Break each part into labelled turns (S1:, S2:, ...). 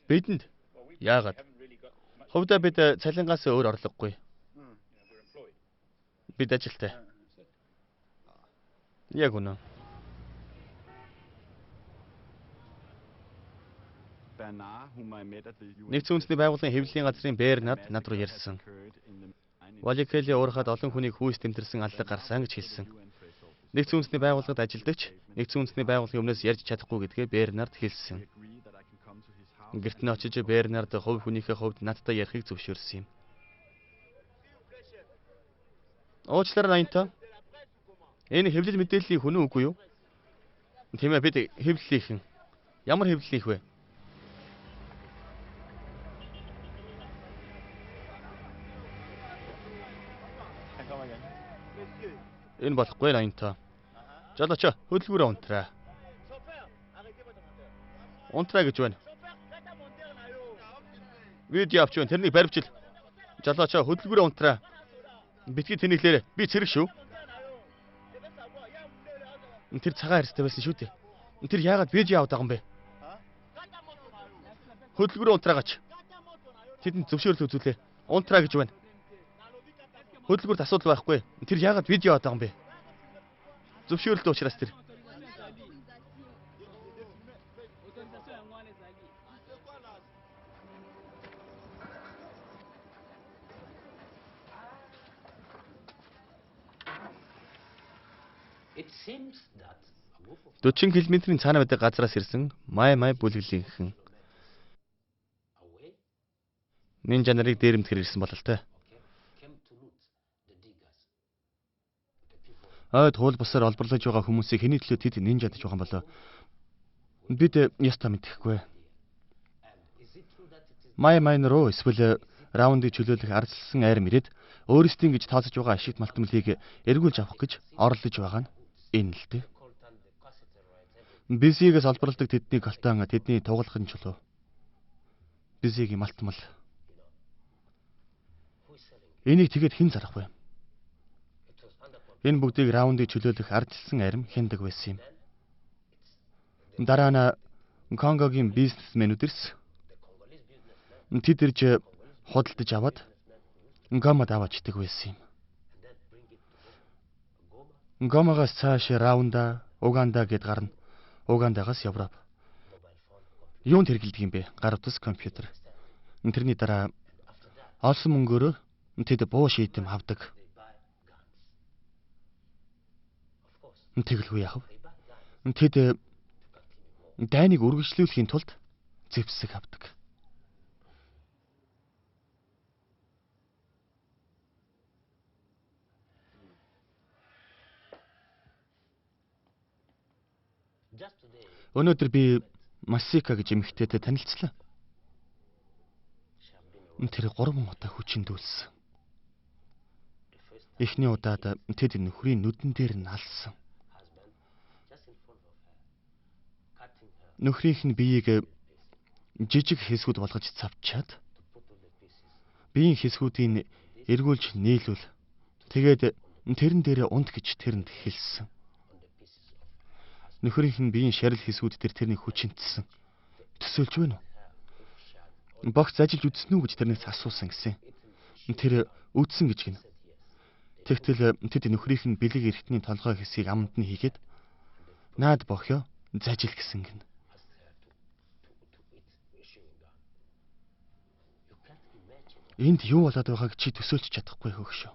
S1: Бидэнд яагаад? Хувьдаа бид цалингаас өөр орлогогүй. Бид ажилтай. Яг үнэн. Нэгдсэн үндэсний байгууллагын хэвлэлийн газрын Бернард над руу ярьсан. Валикали уурхад олон хүнийг хүйс тэмтэрсэн аллаг гарсан гэж хэлсэн. Нэгдсэн үндэсний байгууллагад ажилдагч нэгдсэн үндэсний байгууллагын өмнөөс ярьж чадахгүй гэдгээ Бернард хэлсэн. Гэрт нь очиж Бернард хувь хүнийхээ хувьд надтай ярихыг зөвшөөрсөн юм. Уучлаарай Наянта. Энэ хэвлэл мэдээллийн хүн үгүй юу? Тийм ээ, бид хэвлэлийнхэн. Ямар хэвлэлийнх вэ? Энэ болохгүй Наянта. Жолооч хөдөлгүүрээ унтраа. Унтраа гэж байна. Видео авч байна. Тэрнийг баривчил. Жолооч хөдөлгүүрээ унтраа. Битгий тэнэглээрэ. Би цэрэг шүү. Тэр цагаан арьстай байсан шүү дээ. Тэр яагаад видео аваад байгаа юм бэ? Хөдөлгүүрээ унтраагач. Тэдэнд зөвшөөрөл үзүүлээ. Унтраа гэж байна. Хөдөлгүүрт асуудал байхгүй. Тэр яагаад видео аваад байгаа юм бэ? Зөвшөөрөлт учраас тэр. 40 км-ийн цаана байдаг газраас ирсэн Май бүлэглэлийнхэн нинжа нарыг дээрэмдэхэр ирсэн бололтой. Ойд хууль бусаар олборлож байгаа хүмүүсийг хэний төлөө тэд нинжадаж байгаа юм болоо? Бид ёстой мэдэхгүй. Май руу эсвэл раундыг чөлөөлөх ардчилсан айрам ирээд өөрсдийн гэж тооцож байгаа ашигт малтмалыг эргүүлж авах гэж оролдож байгаа нь энэ л дээ. Бизигээс олборлдог тэдний колтон тэдний тугалахын чулуу. Бизигийн малтмал. Энийг тэгээд хэн зарах вэ? Энэ бүгдийг раундыг чөлөөлөх ардчилсан арим хяндаг байсан юм. Дараа нь Конгогийн бизнесмэнүүд ирсэн. Тэд ирж худалдаж аваад Гомод аваачдаг байсан юм. Гомогоос цааш Раунда, Уганда гэд гарна. Угандагаас Европ. Юунд хэрэглэдэг юм бэ? Гар утас, компьютер. Тэрний дараа олсон мөнгөөрөө тэд буу шийдэм авдаг. Тэгэлгүй яах вэ? Тэд дайныг үргэлжлүүлэхийн тулд зэвсэг авдаг. Өнөөдөр би Масика гэж эмэгтэйтэй танилцлаа. Тэр 3 удаа хүчиндүүлсэн. Эхний удаад тэд нөхрийн нүдэн дээр нь алсан. Нөхрийнх нь биеийг жижиг хэсгүүд болгож цавчаад биеийн хэсгүүдийг эргүүлж нийлүүл. Тэгээд тэрэн дээрээ унт гэж тэрэнд хэлсэн. Нөхрийнх нь биеийн шарил хэсгүүд дээр тэрнийг хүчинтсэн. Төсөөлж байна уу? Багц ажиллаж үзсэн үү гэж тэрнээс асуусан гэсэн. Тэр үдсэн гэж гинэ. Тэгтэл тэд нөхрийнх нь бэлэг эрхтний толгой хэсгийг аманд нь хийгээд наад бохио зажил гэсэн гинэ. Энд юу болоод байгааг чи төсөөлж чадахгүй хөөгшөө.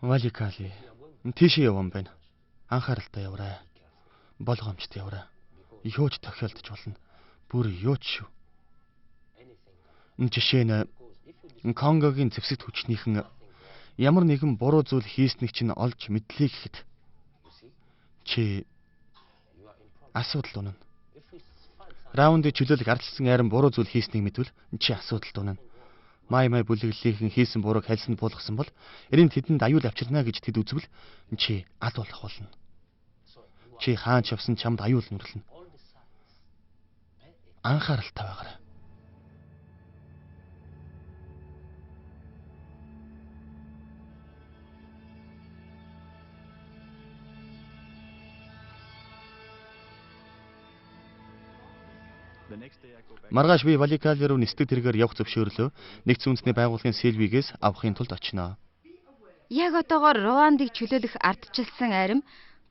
S1: Валикали. Тийшээ явсан байна. Анхааралтай яваарай. Болгоомжтой яваарай. Юу ч тохиолдож болно. Бүр юу ч шүү. Жишээ нь Конгогийн зэвсэгт хүчнийхэн ямар нэгэн буруу зүйл хийснийг чинь олж мэдлээ гэхэд чи асуудал унана. Раундыг чөлөөлөх ардчилсан айран буруу зүйл хийснийг мэдвэл чи асуудалд унана. Май бүлэглэлийнхэн хийсэн бурууг хальсанд буулгасан бол энэ тэдэнд аюул авчирна гэж тэд үзвэл чи ал болох болно. Чи хаан ч явсан чамд аюул нүрлэнэ. Анхааралтай байгаарай. Маргааш би Валикали руу нисдэг тэргээр явах зөвшөөрлөө нэгдсэн үндэсний байгууллагын Сэлвигээс авахын тулд очино.
S2: Яг одоогоор Руандыг чөлөөлөх ардчилсан арим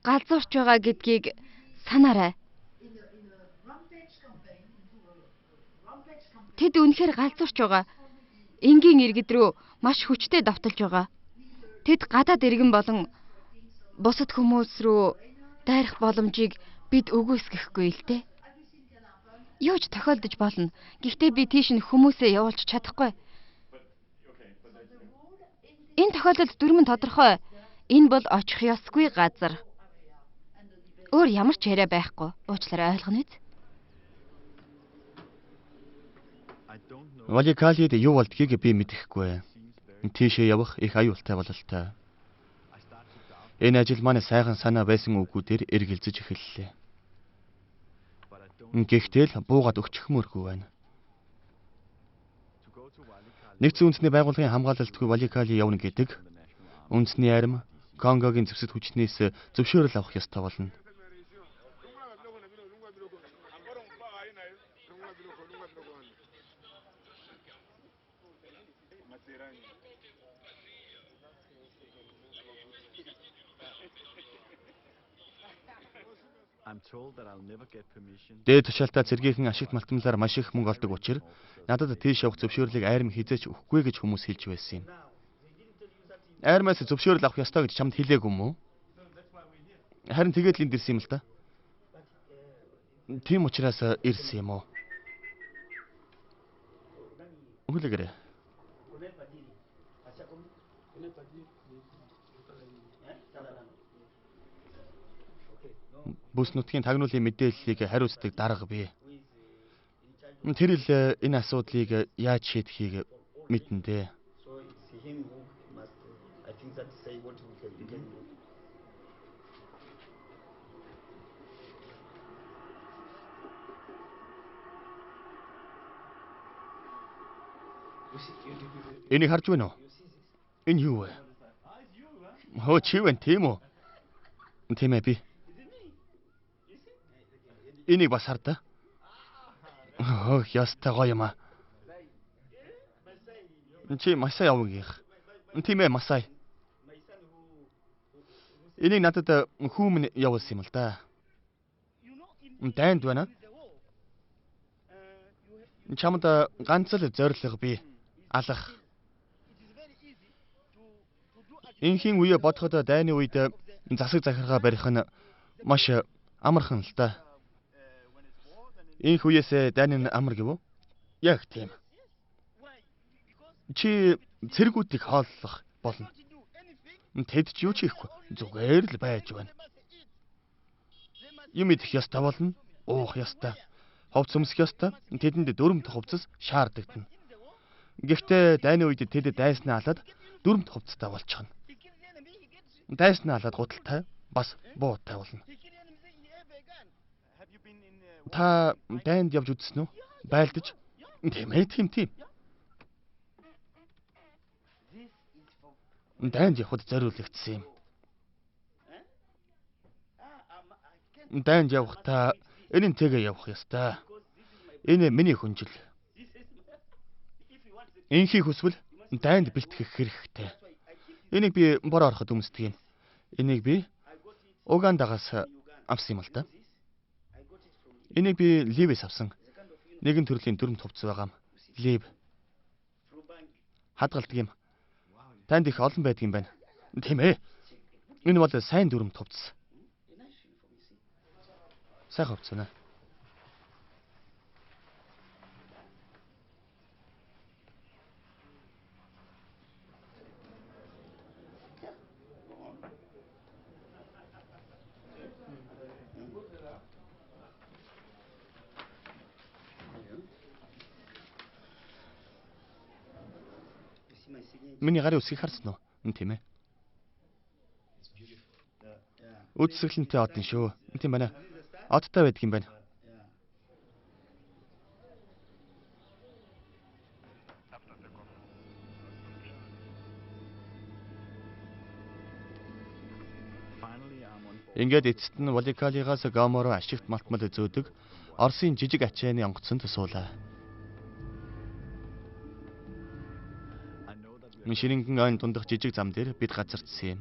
S2: галзуурч байгаа гэдгийг санаарай. Тэд үнэхээр галзуурч байгаа. Энгийн иргэд рүү маш хүчтэй довтолж байгаа. Тэд гадаад иргэн болон бусад хүмүүс рүү дайрах боломжийг бид үгүйсгэхгүй л дээ. Юу ч тохиолдож болно. Гэхдээ би тийш нь хүмүүсээ явуулж чадахгүй. Энэ тохиолдолд дүрэм нь тодорхой. Энэ бол очих ёсгүй газар. Өөр ямар ч яриа байхгүй. Уучлаарай, ойлгоно биз?
S1: Валикалид юу болдгийг би мэдэхгүй. Тийшээ явах их аюултай бололтой. Энэ ажил маань сайхан санаа байсан үгүүдээр эргэлзэж эхэллээ. Гэхдээ л буугаад өгчихмөөргүй байна. Нэгдсэн үндэсний байгууллагын хамгаалалтгүй Валикали явна гэдэг үндэсний арим Конгогийн зэвсэгт хүчнээс зөвшөөрөл авах ёстой болно. Дээд тушаалтай цэргийнхэн ашигт малтамлаар маш их мөнгө олдог учир надад тийш явах зөвшөөрлийг арим хизээч өгөхгүй гэж хүмүүс хэлж байсан юм. Армаас зөвшөөрөл авах ёстой гэж чамд хэлээгүй юм уу? Харин тэгээд л энд ирсэн юм л да. Тийм учраас ирсэн юм уу? Хүлээгээрэй. Бүс нутгийн тагнуулын мэдээллийг хариуцдаг дарга бий. Тэр л энэ асуудлыг яаж шийдэхийг мэднэ дээ. Энийг харж байна уу? Энэ юу вэ? Хөө чи вэ, тийм үү? Тийм ээ би. Энийг бас хар да. Хөөх ястай гоё юм аа. Чи Масай явгийнх. Тийм ээ Масай. Энийг надад хүүмэн явуулсан юм л да. Дайнд байна. Чамд ганц л зорилго бий. Алах. Инхийн үе бодоход дайны үед засаг захиргаа барих нь маш амархан л да. Инх үеэсээ дайн нь амар гэв үү? Яг тийм. Чи цэргүүдийг хооллох болно. Тэд ч юу ч хийхгүй. Зүгээр л байж байна. Юм идэх ёстой болно, уух ёстой, хувцас өмсөх ёстой. Тэдэнд дөрөв дахь хувцас шаардагдана. Гэхдээ дайны үед тэд дайснаа алаад дөрөв дахь хувцастай болчихно. Дайснаа алаад гуталтай, бас буутай болно. Та дайнд явж үзсэн үү? Байлдаж? Тийм ээ, тийм тийм. Дайнд явхад зориулагдсан юм. Дайнд явахдаа энэ тэгэ явах ёстой. Энэ миний хүнжил. Инхийг хүсвэл дайнд бэлтгэх хэрэгтэй. Энийг би бороо ороход өмсдөг юм. Энийг би Угандагаас авсан юм л да. Энийг би Ливээс авсан. Нэгэн төрлийн дүрмт хувцас байгаа юм. Лив. Хадгалдаг юм. Танд их олон байдаг юм байна. Тийм ээ. Энэ бол сайн дүрмт хувцас. Сайхан хувцас байна. Миний гарын үсгийг харсан уу? Тийм ээ. Үдсгэлэнтэй од нь шүү. Тийм байна. Одтой байдаг юм байна. Ингээд эцэст нь Валикалигаас Гоморо ашигт малтмал зөөдөг Оросын жижиг ачааны онгоцонд суулаа. Ширэнгэн ойн дундах жижиг зам дээр бид газардсан юм.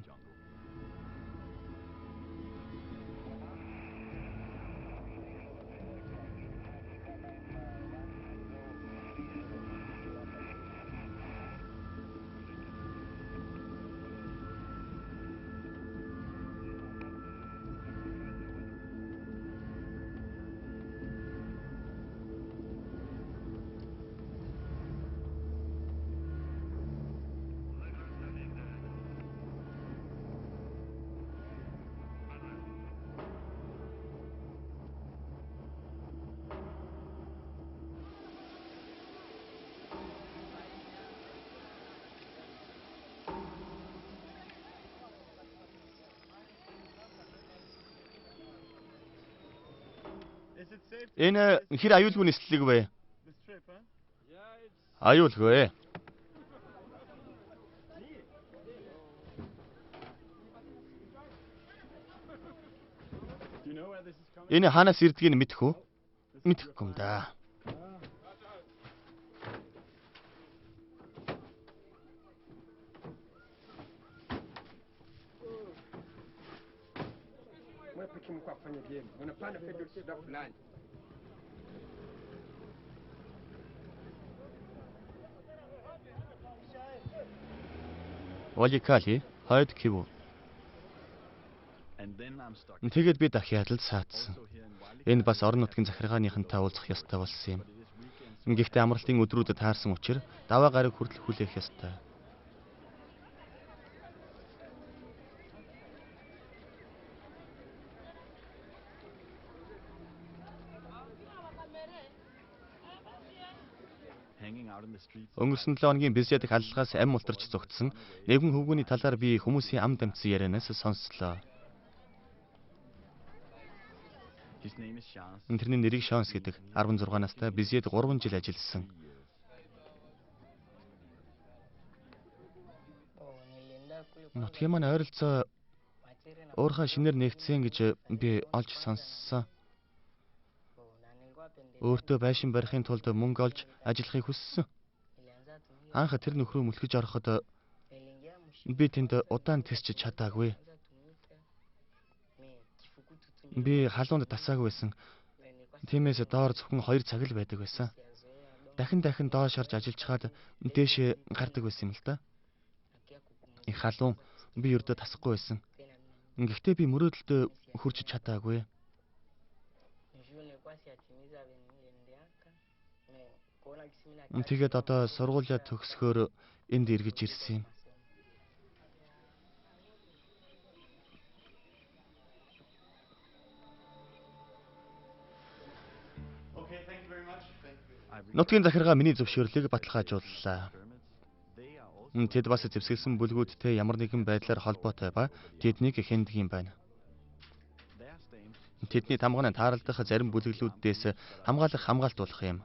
S1: Энэ хэр аюулгүй нислэг вэ? Аюулгүй. Энэ хаанаас ирдгийг мэдэх үү? Мэдэхгүй юм да. Валикали хойд Киву. Тэгээд би дахиад л саатсан. Энэ бас орон нутгийн захиргааныхантай уулзах ёстой болсон юм. Гэхдээ амралтын өдрүүдэд таарсан учир даваа гараг хүртэл хүлээх ёстой. Өнгөрсөн 7 хоногийн Безье дэх аллагаас ам мултарч зугтсан нэгэн хөвгүүний талаар би хүмүүсийн ам дамтсан ярианаас сонслоо. Тэрний нэрийг Шонс гэдэг. 16 настай Безьед 3 жил ажилласан. Нутгийн маань ойролцоо уурхай шинээр нээгдсэн гэж би олж сонссон. Өөртөө байшин барихын тулд мөнгө олж ажиллахыг хүссэн. Анх тэр нөхрөө мөлхөж ороход би тэнд удаан тэсч чадаагүй. Би халуунд тасаагүй байсан. Тиймээс доор зөвхөн 2 цаг л байдаг байсан. Дахин дахин доош орж ажиллаж хаад дээшээ гардаг байсан юм л да. Их халуун би ердөө тасахгүй байсан. Гэхдээ би мөрөөдөлдөө хүрч чадаагүй. Тэгээд одоо сургуулиа төгсгөхөөр энд эргэж ирсэн юм. Нутгийн захиргаа миний зөвшөөрлийг баталгаажууллаа. Тэд бас зэвсгэлсэн бүлгүүдтэй ямар нэгэн байдлаар холбоотой ба тэднийг хяндаг юм байна. Тэдний тамга нь тааралдах зарим бүлэглүүдээс хамгаалах хамгаалт болох юм.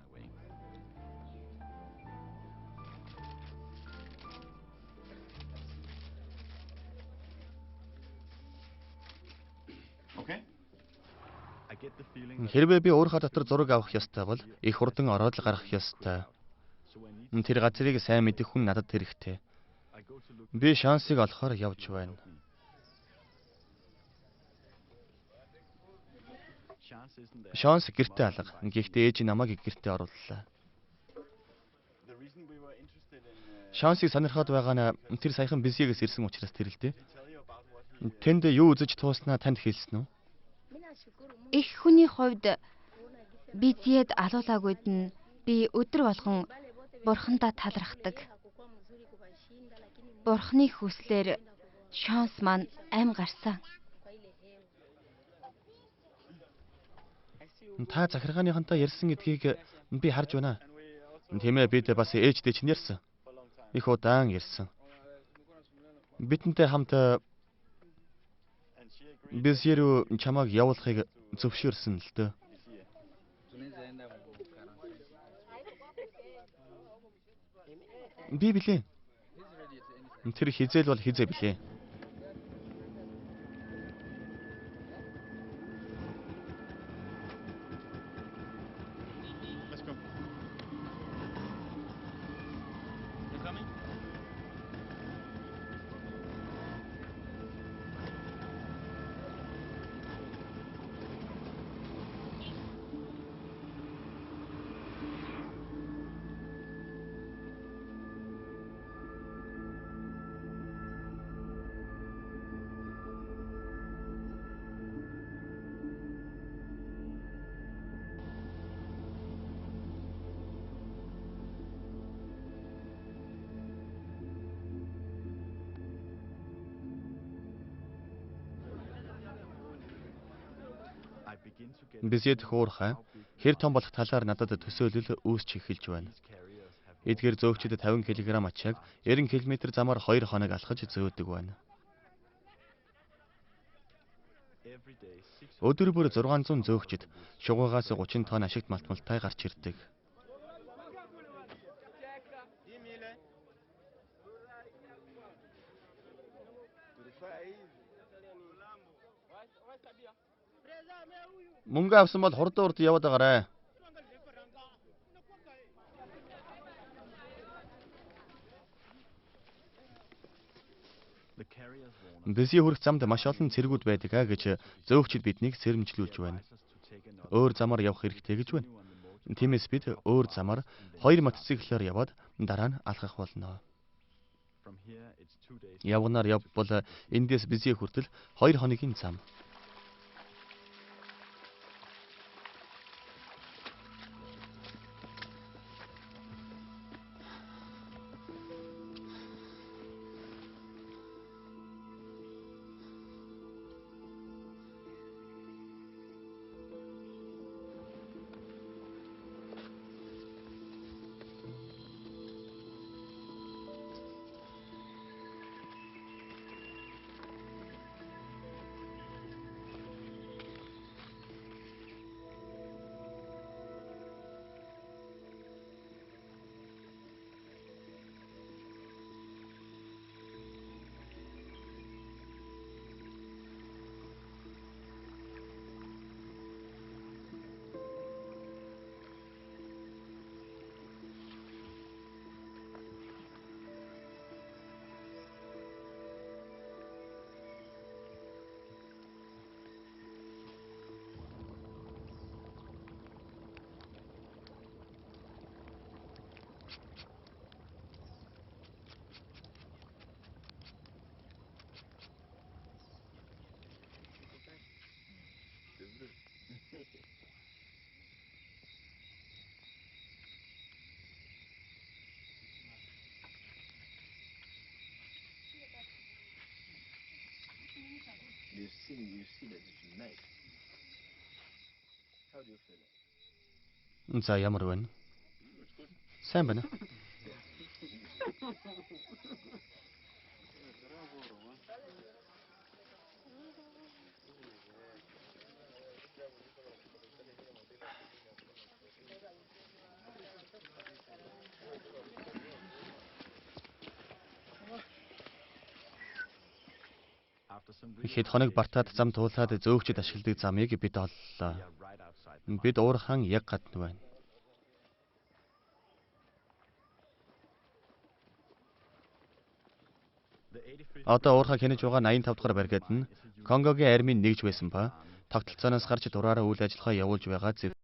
S1: Хэрвээ би уурхай дотор зураг авах ёстой бол их хурдан ороод л гарах ёстой. Тэр газрыг сайн мэдэх хүн надад хэрэгтэй. Би шансыг олохоор явж байна. Шанс гэртээ алга. Гэхдээ ээж намайг гэртээ орууллаа. Шансыг сонирхоод байгаа нь тэр саяхан Безьегээс ирсэн учраас тэр л дээ. Тэнд юу үзэж тууснаа танд хэлсэн үү?
S2: Их хүний хувьд Безьед алуулаагүйд нь би өдөр болгон бурхандаа талархдаг. Бурхны хүслээр шанс маань ам гарсан.
S1: Та захиргааныхантай ярьсан гэдгийг би харж байна. Тийм ээ, бид бас ээжтэй чинь ярьсан. Их удаан ярьсан. Бидэнтэй хамт Безье рүү чамайг явуулахыг зөвшөөрсөн л дээ. Би билээ. Тэр хизээл бол хизээ билээ. Безье дэх уурхай хэр том болох талаар надад төсөөлөл үүсч эхэлж байна. Эдгээр зөөгчид 50 кг ачааг 90 км замаар 2 хоног алхаж зөөдөг байна. Өдөр бүр 600 зөөгчид шугаагаас 30 тонн ашигт малтмалтай гарч ирдэг. Мөнгө авсан бол хурдан урд яваад байгаарай. Безье хүрэх замд маш олон цэргүүд байдаг аа гэж зөөгчид биднийг сэрэмжлүүлж байна. Өөр замаар явах хэрэгтэй гэж байна. Тиймээс бид өөр замаар 2 мотоциклээр яваад дараа нь алхах болно. Явганаар явбал эндээс Безье хүртэл 2 хоногийн зам. За ямар байна? Сайн байна. Хэд хоног бартаад зам туулаад зөөгчид ашигладаг замыг бид оллоо. Бид уурхаан яг гадна байна. Одоо уурхай хянаж байгаа 85 дугаар бригад нь Конгогийн армийн нэгж байсан ба тогтолцооноос гарч дураараа үйл ажиллагаа явуулж байгаа зэвсэг.